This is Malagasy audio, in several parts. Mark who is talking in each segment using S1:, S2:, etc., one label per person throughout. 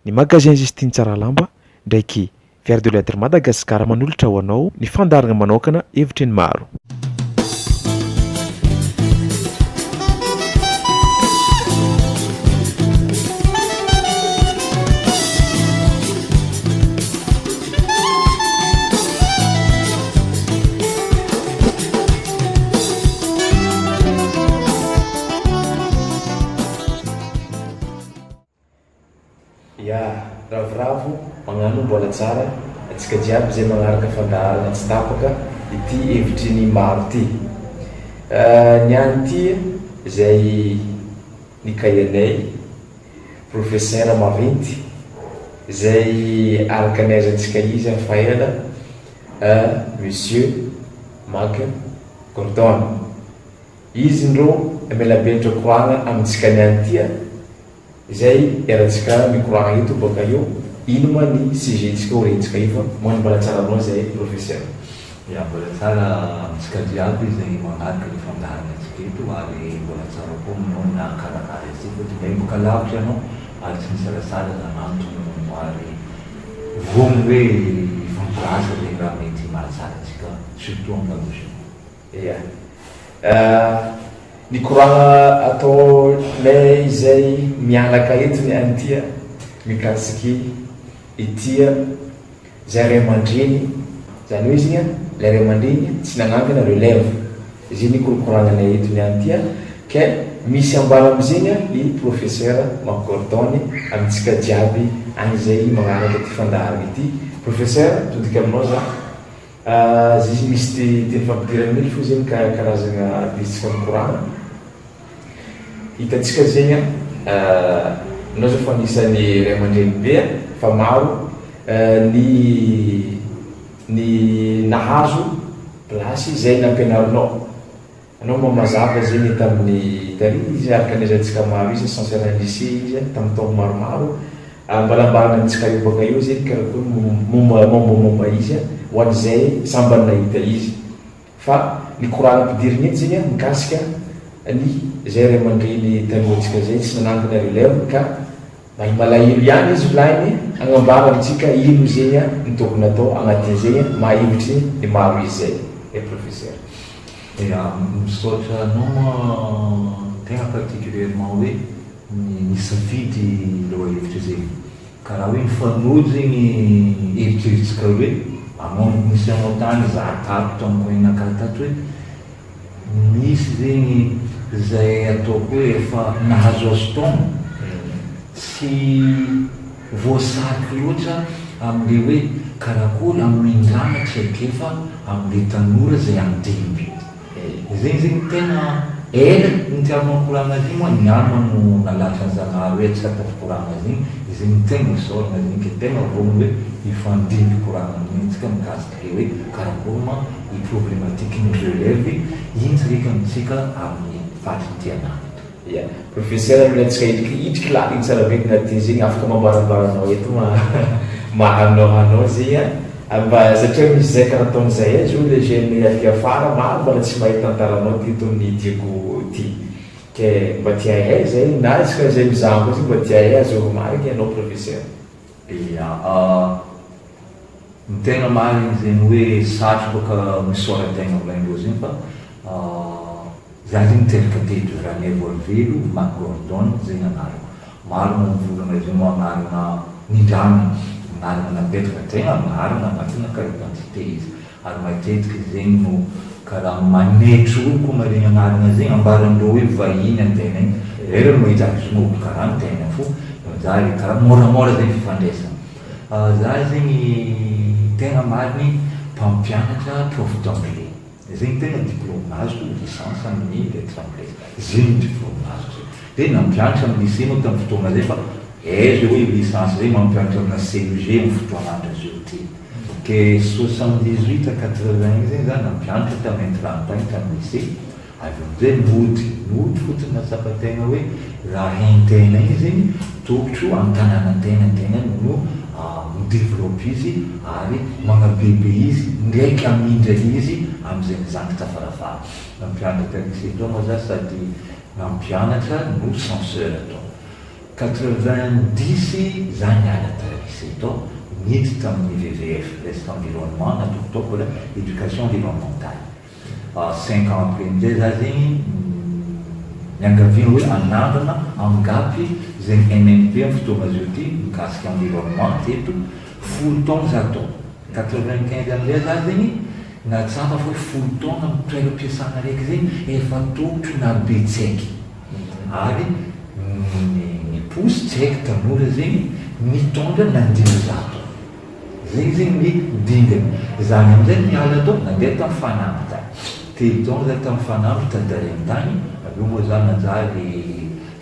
S1: Ny Magasin Justine Tsaralamba ndraiky Fier de l'être Madagascar manolotra ho anao ny fandaharana manokana Hevitry ny maro. Ya, ravoravo magnano mbola tsara antsika jiaby izay magnaraka fandaharana tsy tapaka ity hevitry ny maro ity. Ny any ity izay nikahianay professeur maventy izay araka ny ahaizantsika izy amin'ny fahaela Monsieur Mac Gordon. Izy ndro melabenitra koragna amintsika niany ty a! Izay iaratsika mikoragna eto baka eo, ino ma ny sujet tsika ho rentsika io fa moa mbola tsara anao zay professeur.
S2: Ya mbola tsara amintsika jiaby izay manaraka ny fandaharana antsika eto ary mbola tsara koa aminao nahakarakara izy ity fotony nahiboka lavitra ianao ary tsy nisalasala nanantona ary vonona hoe hifampirasa zegny raha mety mahatsara antsika surtout amin'ny lamosina.
S1: Ia. Ny koragna ataonay izay mianaka eto ny an'ity mikasiky ity zay ray aman-dreny, zany hoe zegny ilay ray aman-dreny tsy nagnangana relève, zay ny korokoragnanay eto ny an'ity ke misy ambara amizegny i professeur Macgordon amintsika jiaby agny izay magnaraka ity fandaharagna ity. Professeur, mitodika aminao za. Zizy misy teny fampidirana mihitsy fo zegny ka karazagna bitsika mikoragna. Hitantsika zegny an, anao zao fa anisan'ny ray aman-dreny be an, fa maro ny ny nahazo plasy izay nampianarinao. Anao mba mazava zegny tamin'ny tary izy araka ny azatsika maro izy censeur ny lycée izy tamin'ny taogno maromaro ary mbala ambarany amintsika eo baka eo zegny karakory momba mombamomba izy ho an'izay sambany nahita izy fa ny koragna ampidiriny eto zegny mikasika ny zay ray aman-dreny talohantsika zay tsy nanangana relève ka mba malahelo ihany izy volahiny agnambara amintsika ino zegny ny tokony atao agnatin'izegny maha hevitry ny maro izy zay eh professeur.
S2: Dia misaotra anao moa tegna particulièrement hoe nisafidy lohahevitra zegny. Karaha hoe mifanojo zegny eritreritsika hoe anao nisy anao tany za tato tamin'ny coin-nakà tato hoe misy zegny zay ataoko hoe efa nahazoazo taogno tsy Voasariky loatra amin'ilay hoe karakory hamindrana traikefa amin'ilay tanora izay handimby. Izay zegny tegna ela nitiavana nikoragna azy igny moa ny alina no nalatran'i Zagnahary hoe tsy ataovy koragna azy igny, izay no tegna isaoragna zegny ke tegna vonona hoe hifandimby koragna amin'igny antsika mikasika le hoe karakory ma i problematique ny relève iny tsiraiky amintsika amin'ny faritry ny Diana eto.
S1: Ya. Professeur mila antsika hidriky hidriky laliny tsara be agnatin'ny zegny afaka mambarambaranao eto ma maha anao anao zegny an mba satria misy zay karaha ataony zay ai zao le jeune aty afara maro mbola tsy mahay tantaranao teto amin'ny Diego ty ke mba te hahay zay na izy ka zay mizaha koa zegny mba te hahay azovy marigny ianao professeur.
S2: Ya. Ny tegna marigny zegny hoe sarotro bôka misaora-tegna volagnindreo zegny fa Za zegny niteraka teto, Ranaivoarivelo Mac Gordon zegny agnarako. Maro moa mivolagna izy io moa agnarana nindramina, agnarana napetraka, tegna agnarana agnatina carte d'identité izy. Ary matetiky zegny no karaha manetry olo koa maregny agnarana zegny, ambarandreo hoe vahiny antegna igny, lera no mahita azy io moa olo karaha antegna fô, manjary karaha môramôra zegny fifandraisana. Za zegny tegna marigny mpampianatra prof d'anglais. Zegny tegna diplôme azoko, licence amin'ny lettres anglaises. Zegny diplôme azoko zay. De nampianatra amin'ny lycée moa tamin'ny fotoagna zay fa aiza hoe licence zay mampianatra amina CEG amin'ny fotoagn'andro zao ty. Ke 78 à 80 igny zegny za nampianatra tamin'ny intrant tagny tamin'ny lycée. Avy eo amizay nody, nody fotsiny nahatsapa tegna hoe raha hain-tegna igny zegny tokotro an-tanànan-tegna tegna no mi-developpe izy ary magnabebe izy ndraiky hamindra izy amizay ny zandry tafarafara. Nampianatra tany lycée tao moa za sady nampianatra no censeur tao. 90 za niala ta lycée tao, niditra tamin'ny VVF, resaka environnement, nataoko mbola éducation environnementale. 5 ans après amizay za zegny miangaviana hoe anandrana angapy zegny MNP amy fotoagna zio ty mikasika environnement teto, 10 taona za tao. 95 amizay za zegny natsapa fa hoe 10 taona mitoeram-piasana raiky zegny efa tokotry nabe tsaiky ary ny posy tsaiky tanora zegny nitondra nandimby za tao. Zegny zegny ny dingany zany. Amizay niala tao, nandeha tamy Fanamby tany, 3 taona za tamy Fanamby tadareny tany. Aveo moa za nanjary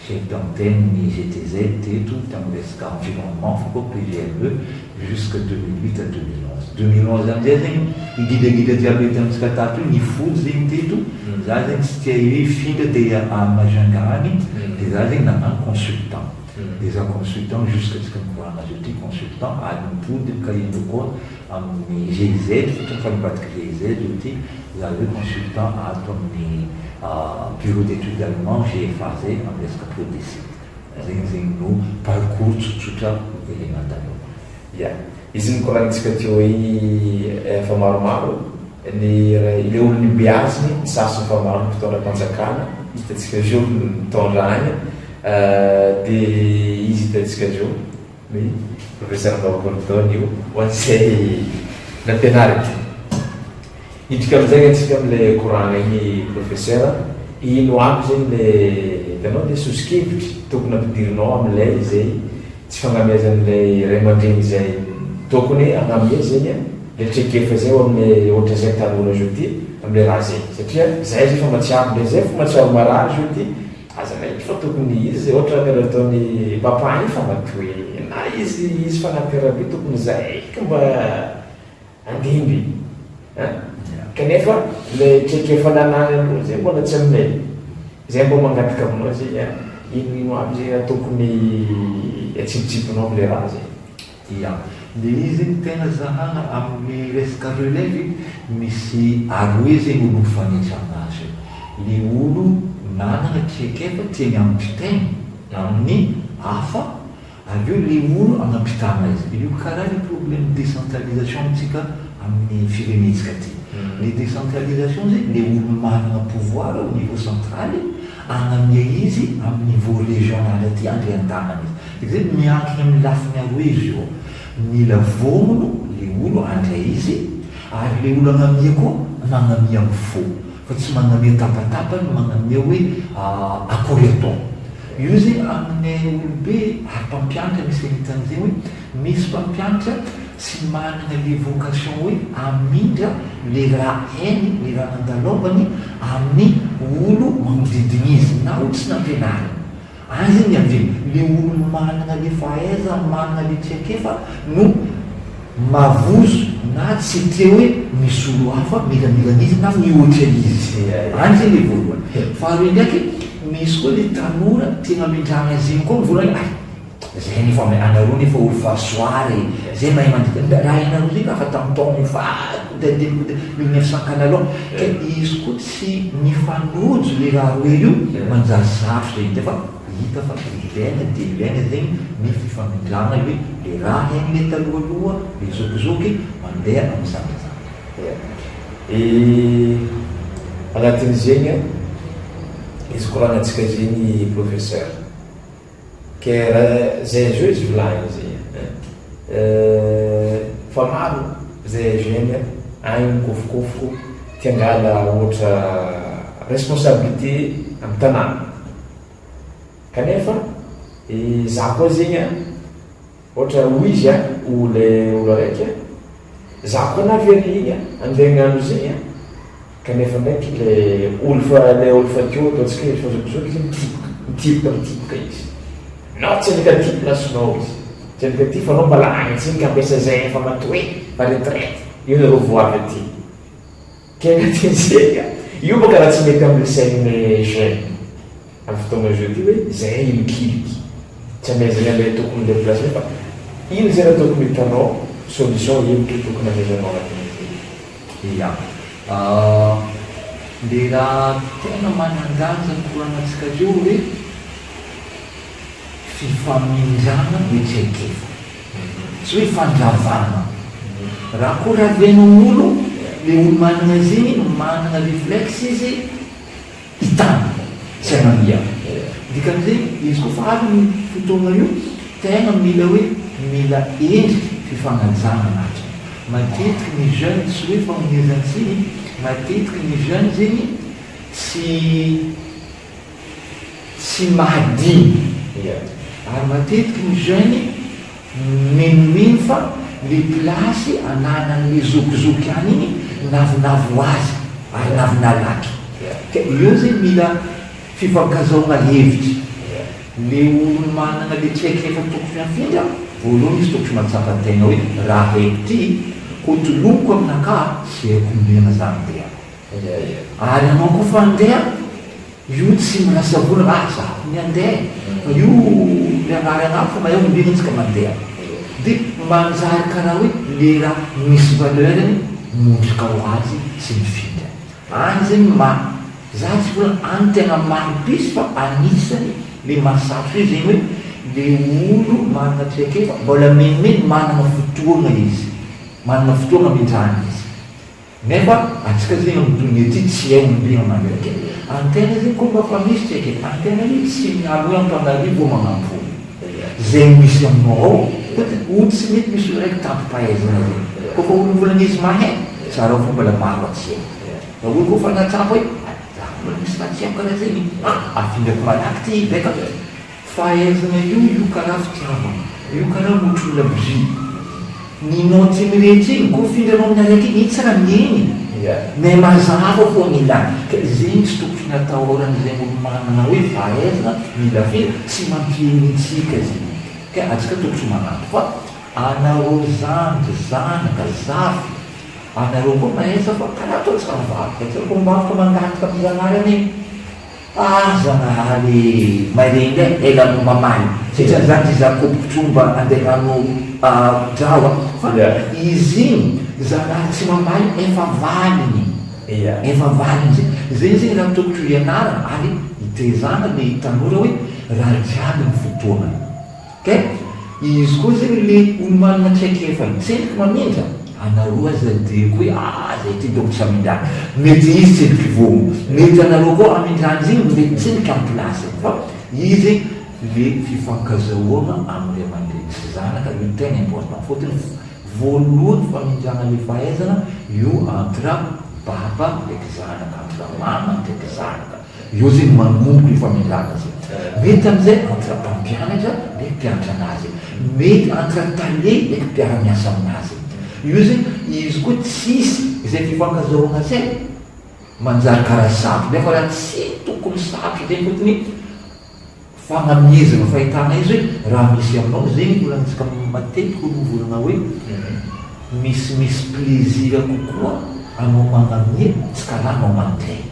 S2: chef d'antenne ny GTZ teto tamy resaka environnement fa koa PGME jusque 2008 à 2011. 2011 amizay zegny igidagida jiaby eto amitsika tato io nifody zegny teto. Za zegny tsy tia hoe findra de a Majunga agny, de za zegny nagnano consultant, de za consultant jusque tsika mikorana azy io ty, consultant ary mipody mikahindro koa amin'ny GIZ fotony fa nivadiky GIZ io ty. Za hoe consultant ato amin'ny bureau d'études allemand GFA zay amy resaka Prodecit zegny. Zegny no parcours tsotsotra elenatanao.
S1: Ya, izy nikoragnitsika teo igny efa maromaro ny le olo nibeaziny, ny sasany fa maro mpitondra mpanjakana hitatsika zio mitondra agny, de izy hitatsika zio ny professeur Gordon io ho an'izay nampianariky. Hidrika amizay atsika am'le koragna igny, professeur, ino aby zegny le hitanao le sosokevitry tokony ampidirinao am'lay zay tsy fagnamiazan'lay ray aman-dreny zay tokony agnamia zegny le traikefa zay ho amin'ny ohatra zay tanora zao ty am'le raha zay, satria zay zay fa matsiaro le zay fa matsiaro marary zao ty, aza nahitry fa tokony izy ohatra karaha ataony papa igny fa matoe na izy fa naterabe, tokony zay ka mba andimby kanefa le traikefa nanany aloha zay mbola tsy aminay zay. Mba mangataka aminao zay a, inoino aby zay raha tokony atsipitsipinao am'le raha zay?
S2: Ya, le izy zegny tegna zahana amin'ny resaka relève, misy aroe zegny olo mifanetry aminazy io: le olo nanana traikefa tiany ampitainy amin'ny hafa, avy eo le olo anampitana izy io. Karaha le problème décentralisation amitsika amin'ny firenetsika ty, le décentralisation zegny, le olo manana pouvoir au niveau central anamia izy amin'ny niveau régional aty andre an-tanana izy de zay miankiny amin'ny lafiny aroe izy io. Mila vonono le olo andre izy ary le olo agnamia koa magnamia amy fo fa tsy magnamia tapatapany, magnamia hoe akory atao io zegny aminay olobe. Ary mpampianatra misy anitan'izay hoe misy mpampianatra tsy manana le vocation hoe amindra le raha hainy, le raha nandalaovany amin'ny olo magnodidiny izy na olo tsy nampianariny any zegny. Ny avy le olo manana le fahaiza, manana le traikefa no mavozo na tsy tia hoe misy olo hafa miramirana izy na mihoatra izy any zegny le voalohany. Faharoe ndraiky, misy koa le tanora tiana amindrana zegny koa mivolagny: ay, zay nefa anareo nefa olo fa soary zay mahay mandika raha hainareo zegny afa tamy taogno fa de 1900 kanaloha ke izy koa tsy nifanojo le raha roe io, manjary sarotry zegny. De fa hita fa ilaina de ilaina zegny ny fifamindrana hoe le raha hainy le talohaloha, le zokizoky mandeha amy zandrizandry.
S1: Anatin'izegny izy koragnantsika zegny, professeur, ke raha zay zao izy volagny zegny fa maro zay jeune agny mikofokofoko tia angala ohatra responsabilité amy tanàna, kanefa za koa zegny a ohatra ho izy a o le olo araiky a za koa navery igny a andeha hagnano zegny a, kanefa ndraiky le olo fa le olo fa teo ataontsika hoe fa zokizoky izy mitipoka mitipoka mitipoka izy nao tsy andika ty placenao izy, tsy andika ty fa anao mbala agny tsiny ampiasa zay efa matoe fa retraite io nareo voavy aty ke agnatin'izay io baka raha tsy mety am'le sain'ny jeune amy fotoagna zao ty hoe zay ilikiliky tsy amezany amle tokony le place, nefa ino zay raha tokony hitanao solution, hevitry tokony amezanao anatin'izay?
S2: Ya, le raha tena manan-danja koranantsika zio hoe fifankatiavana. Fifamindrana ny traikefa. Tsy hoe fandravana. Raha koa ravenao olo, le olo managna azy igny managna reflexe izy hitana, tsy hanamia. Dikan'izegny, izy koa fa avy ny fotoagna io, tegna mila hoe mila endriky fifagnajana agnatiny. Matetiky ny jeune tsy hoe fanomezan-tsiny, matetiky ny jeune zegny tsy tsy mahadino. Ary matetiky ny jeune minomino fa le place ananan'le zokizoky any iny navinavy ho azy ary navy nalaky. Ka eo zay mila fifankazahoana hevitra. Le olo manana le traikefa tokony hafindra, voalohany izy tokony mahatsapa tegna hoe raha haiko ty, hotolomiko aminakahy sy haiko omena za andeha. Ary anao koa fa andeha, io tsy mirasa vola ah za ko ny andeha e, fa io mianary anah fa mahay ombiana tsika mandeha, de manjary karaha hoe le raha misy valeur-ny mondrika ho azy tsy mifindra. Any zegny ma, za tsy volagna any tegna maro piso fa anisany le mahasarotra io zegny hoe le olo manana traikefa mbola menimeny manana fotoagna izy, manana fotoagna amindrana izy. Nefa antsika zegny am donia ty tsy hay ombiagna mandreraka e! Antegna zegny koa mba fa misy tsy eky e! Antegna io tsy miala hoe Antananarivo vao magnampy olo. Zegny misy aminao ao fôtony olo tsy mety misy olo raiky tampom-pahaizagna zegny. Kôfa olo mivolagna izy mahay, tsara fô mbola maro raha tsy hay. Fa olo kôfa nahatsapa hoe za mbola misy raha tsy haiko karaha zegny, ah afindrako malaky ty beka. Fahaizana io io karaha fitiavana io karaha motro labozia ny note mirehetra iny ko findranao amin'ny araiky iny iny tsara mieny mais mazava fô ny ilany ka zegny tsy tokony atahorana zegny olo manana hoe fahaizana mila findra tsy mampihegny antsika zegny ka antsika tokotry manampy fa anareo zandry zanaka zafy anareo koa mahaiza fa karaha ataontsika mivavaka tsika koa mivavaka mangataka amin'ny Zagnahary anie Ah Zagnahary maregny e, ela no mamaly satria za ty za koboko tromba andeha hagnano drawa fa izy igny Zagnahary tsy mamaly efa valiny efa valiny zay, zay zegny raha tokotro hianarana ary hitezana le tanora hoe raha jiaby ny fotoagnany. Kay izy koa zegny le olo manana traikefa tsendriky mamindra anareo aza de ko hoe ah zay ty donc tsy hamindra mety izy tsendriky vono mety anareo koa hamindrany zegny mety tsendriky am place fa izy le fifankazahoagna am ray aman-dreny sy zanaka io tegna important fôtony voalohany famindragna le fahaizana io entre baba ndraiky zanaka entre mama ndraiky zanaka. Eo zegny manomboka io famelana zay. Mety amizay entre mpampianatra ndraiky mpianatra anazy, mety entre tale ndraiky mpiara-miasa aminazy. Io zegny izy koa tsisy izay fifankazahoana zay manjary karaha sarotro nefa raha tsy tokony sarotro zegny fotony Fagnamihezana fahitana izy hoe raha misy aminao zegny volagnitsika matetiky olo mivolagna hoe misimisy plaisir kokoa anao magnamia tsy karaha anao mandray.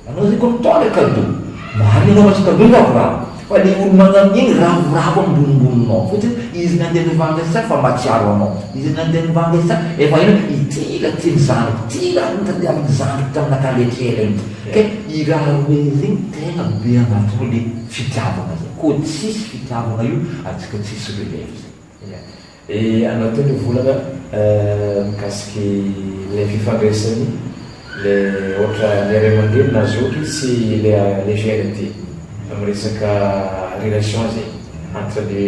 S2: Anao zegny koa mitondra cadeau, marigny anao mahazo cadeau ravoravo fa le olo magnamia igny ravoravo ambonimboninao fôtony izy nandeha nivanga izy tsara fa mahatsiaro anao, izy nandeha nivanga izy tsara efa hainy hoe ity raha tian'ny zandriko, ity raha notadiavin'ny zandriko taminakahy letrela igny. Kay i raha roe zegny tegna be agnatiny ao le fitiavagna zay, kô tsisy fitiavagna io atsika tsisy relève zay.
S1: Ya. E anao teo nivolagna mikasiky le fifandraisany le ohatra ny ray aman-dreny na zoky sy le le jeune ty am resaka relation zay entre le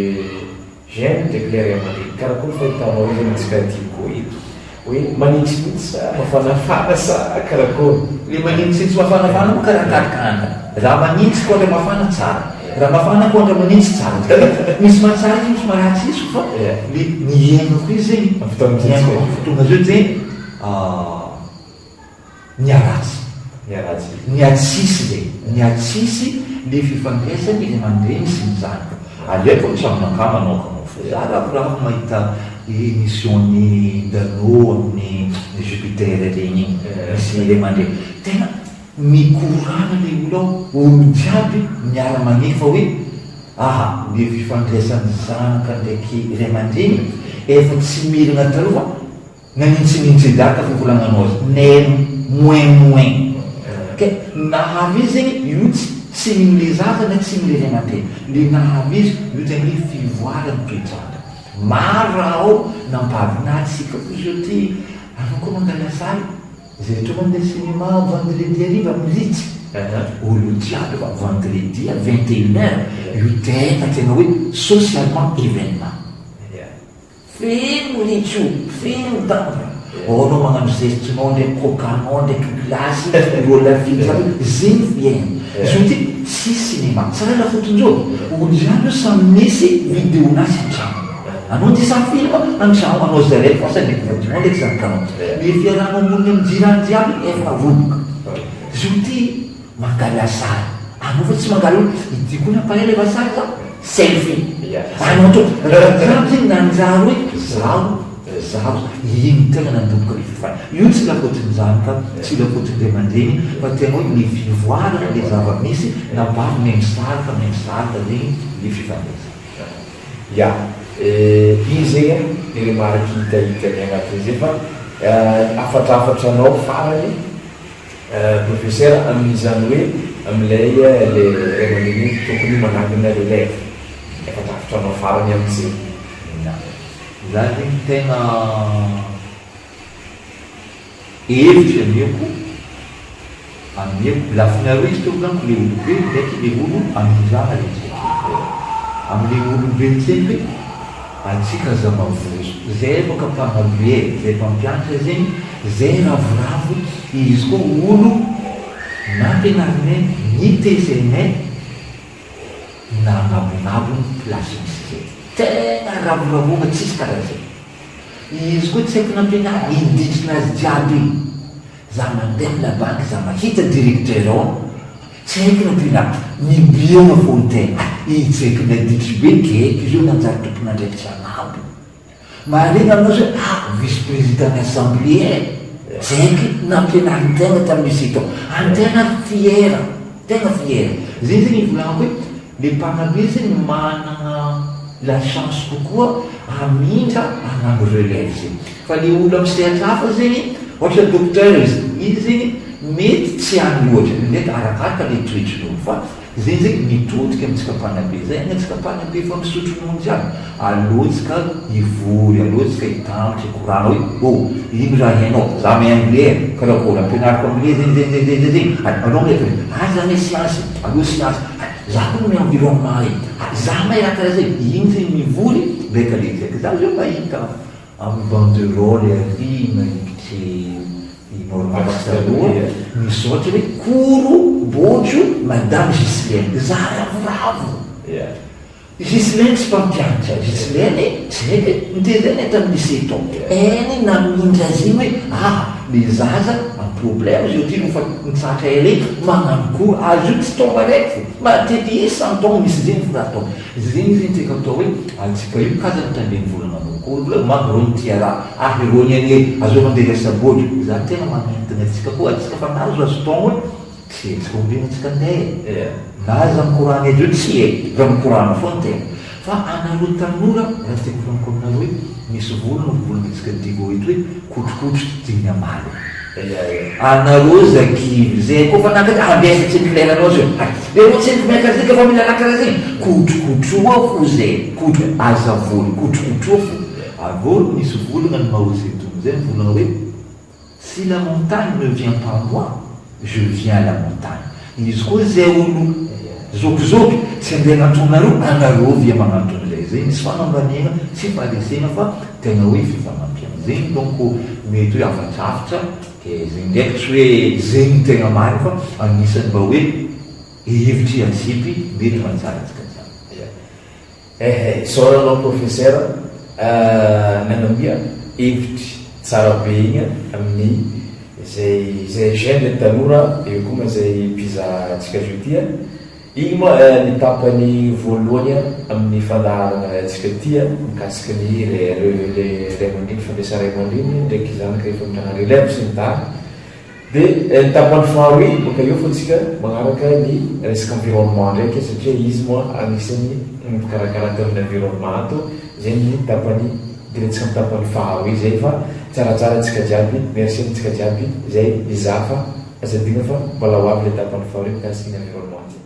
S1: Jeune ndraiky le ray aman-dreny karakory fahitanao izy amintsika aty koa eto hoe manintsinintsy sa mafanafana sa karakory?
S2: Le manintsinintsy mafanafana moa karaha kalikanga, raha manintsy koa ndray mafana tsara, raha mafana koa ndray manintsy tsara, misy mahatsara izy misy maharatsy izy fa le ny iainako izy zegny, ny iainako amin'ny fotoagna zao zegny Niharatsy.
S1: Niharatsy.
S2: Nihatsisy izay. Nihatsisy le fifandraisan'ny ray aman-dreny sy ny zanaka. Aleoko ny tranon'akama anaovana fa za ravoravo mahita émission-n'i Dano amin'ny Jupiter regny igny, misy ray aman-dreny. Tegna mikorana le olo ao, olo jiaby miara-magnefa hoe aha le fifandraisan'ny zanaka ndraiky ray aman-dreny efa tsy mirana taloha fa Nanintsinintsy daka fivolagnanao azy, nem moins moins. Ke nahavy izy zegny io tsy. Tsy ny le zaza na tsy ny le ray aman-dreny. Le nahavy izy io tegna hoe fivoaran'ny toetr'andro. Maro raha ao nampahavinatsika koa zao ty anao koa mangala sary zay toa mandeha cinéma vendredi hariva amin'ny Ritz olo jiaby fa vendredi à 21 heures io tegna tegna hoe socialement événement. Feno ritsy io, feno damba. Ao anao magnano zeste-nao ndraiky coca-nao ndraiky glace, ireo lafidy jiaby, zegny fiainana. Izy io ty tsisy cinéma, tsy raha lafotondreo, olo jiaby io samy misy vidéo-nazy an-tragno. Anao ty sa film an-tragno, anao zay raiky fô sa ndraiky vadinao ndraiky zanakanao. Le fiarahanao monina amy jirany jiaby efa roboka. Izy io ty Mangala sary anao fa tsy mangala olo ity koa nampalahelo efa sary za selfie anao to raha jiaby zegny nanjary hoe zaho zaho iny tegna nandoboka le fifaliana io tsy lafaotin'izany ka tsy lafaotin'ny ray aman-dreny fa tegna hoe le fivoarana le zava-misy nampavy mahay misaraka mahay misaraka zegny le fifandraisana.
S1: Ya, iny zegny an, ny remarque hitahita ny agnatin'izay fa hafatrafatra anao farany Professeur amin'izany hoe amin'ilay le ray aman-dreny iny tokony manangona relève. Efa drafitra anao farany amin'izay.
S2: Ya. Za zegny tegna hevitry ameko ameko lafiny aroa izy teo volaniko le olobe ndraiky le olo amindrana le tsaiky. Amle olobe tsaiky hoe Antsika aza mavozo. Zay boka mpanabe e, zay mpampianatra zegny, zay ravoravo izy koa olo nampianarinay, nitezainay, nagnabonabo ny place misy zay. Tegna ravoravoana tsisy karaha zay. Izy koa tsy haiko nampianarina, indritrinazy jiaby igny. Za mandeha am la banky za mahita directeur ao tsy haiko na tena mibiagna fô ny tegna i tsy haiko naiditry be gaigy izy io nanjary tompon'andraikitra agnabo maharegny aminao zay ah vice président ny assemblée e tsy haiko nampianarin tegna tamin'ny lycée tao antegna ary fier tegna fier zegny zegny ivolagnako hoe le mpanabe zegny managna la chance kokoa hamindra hagnano relève zegny Fa le olona amin'ny sehatra hafa zegny, ohatra docteur izy, izy zegny mety tsy any loatra, mety arakaraka le toetrin'olo fa zegny zegny mitodika amintsika mpanabe zay agny antsika mpanabe efa misotro ronono jiaby, aleo tsika hivory, aleo tsika hitambatra hikoragna hoe oh ino raha hainao, za mahay anglais e, karakory ampianariko anglais zegny zegny zegny zegny zegny, anao mahay karakory, ah za mahay siansy, aleo siansy, za koa mahay environnement e, za mahay raha karaha zegny, igny zegny mivory ndraiky ale tsaiky, za zao mahita. Amin'ny banderole ary mahiditry i Normax taloha misy ohatra hoe Koro Bojo Madame Ghislaine za ravoravo Ghislaine tsy mpampianatra Ghislaine tsy haiko e niteny zay tamin'ny lycée tao eny namindra azy iny hoe ah le zaza en problème zao ty nofa nitsahatra ela iny magnano cours azy io tsy taogno araiky fo matetiky isan-taogno misy zegny fo raha atao Zegny zegny tiako atao hoe antsika io kaza mitandregny volagna anao koa olo manko rony tia raha ah irony anie azovy andeha hiasa-bôdy za tegna magnentagna antsika koa antsika fa nahazoazo taogno hoe tsy haintsika ombiagna antsika andeha e na aza mikoragna eto io tsy hay fa mikoragna fô ny tegna fa anareo tanora raha tiako volagniko aminareo hoe misy volagna volagnitsika Digo eto hoe kotrokotroky digny amaly Anareo zakivy zay koa fa nakatra andeha tsy clair anao zay lereo tsy miakatra zay ka fa mila raha karaha zegny kotrokotroa fo zay kotro aza voly kotrokotroa fo avy eo nisy volagna ny Mao Zedong zay nivolagna hoe si la montagne ne vient pas à moi je viens à la montagne izy koa zay olo zokizoky tsy andeha agnantona anareo anareo via magnantona zay zay misy fanambaniagna tsy faharesena fa Tegna hoe fifanampiana zegny donc mety hoe hafatrafatra de zegny ndraiky tsy hoe zegny no tegna marina fa agnisan'ny mba hoe hevitry atsipy mety manjary antsika jiaby.
S1: Ya. Ehe, isaorana anao Professeur nanamia hevitry tsara be igny amin'ny zay zay jeune tanora eo koa ma zay mpizaha antsika zao ty a. Iny moa ny tapany voalohany amin'ny fandaharana antsika ity mikasika ny ray aman-dreny, fandraisan'ny ray aman-dreny ndraiky zanaka rehefa mitranga relève sy ny tariny. Dia ny tapany faharoa boka eo fa tsika magnaraka ny resaka environnement ndraiky satria izy moa anisan'ny mpikarakara ato amin'ny environnement ato. Izay ny tapany idirantsika amin'ny tapany faharoa izay fa tsaratsara antsika jiaby, merci amintsika jiaby izay nizaha fa aza adino fa mbola ho avy ilay tapany faharoa mikasika ny environnement.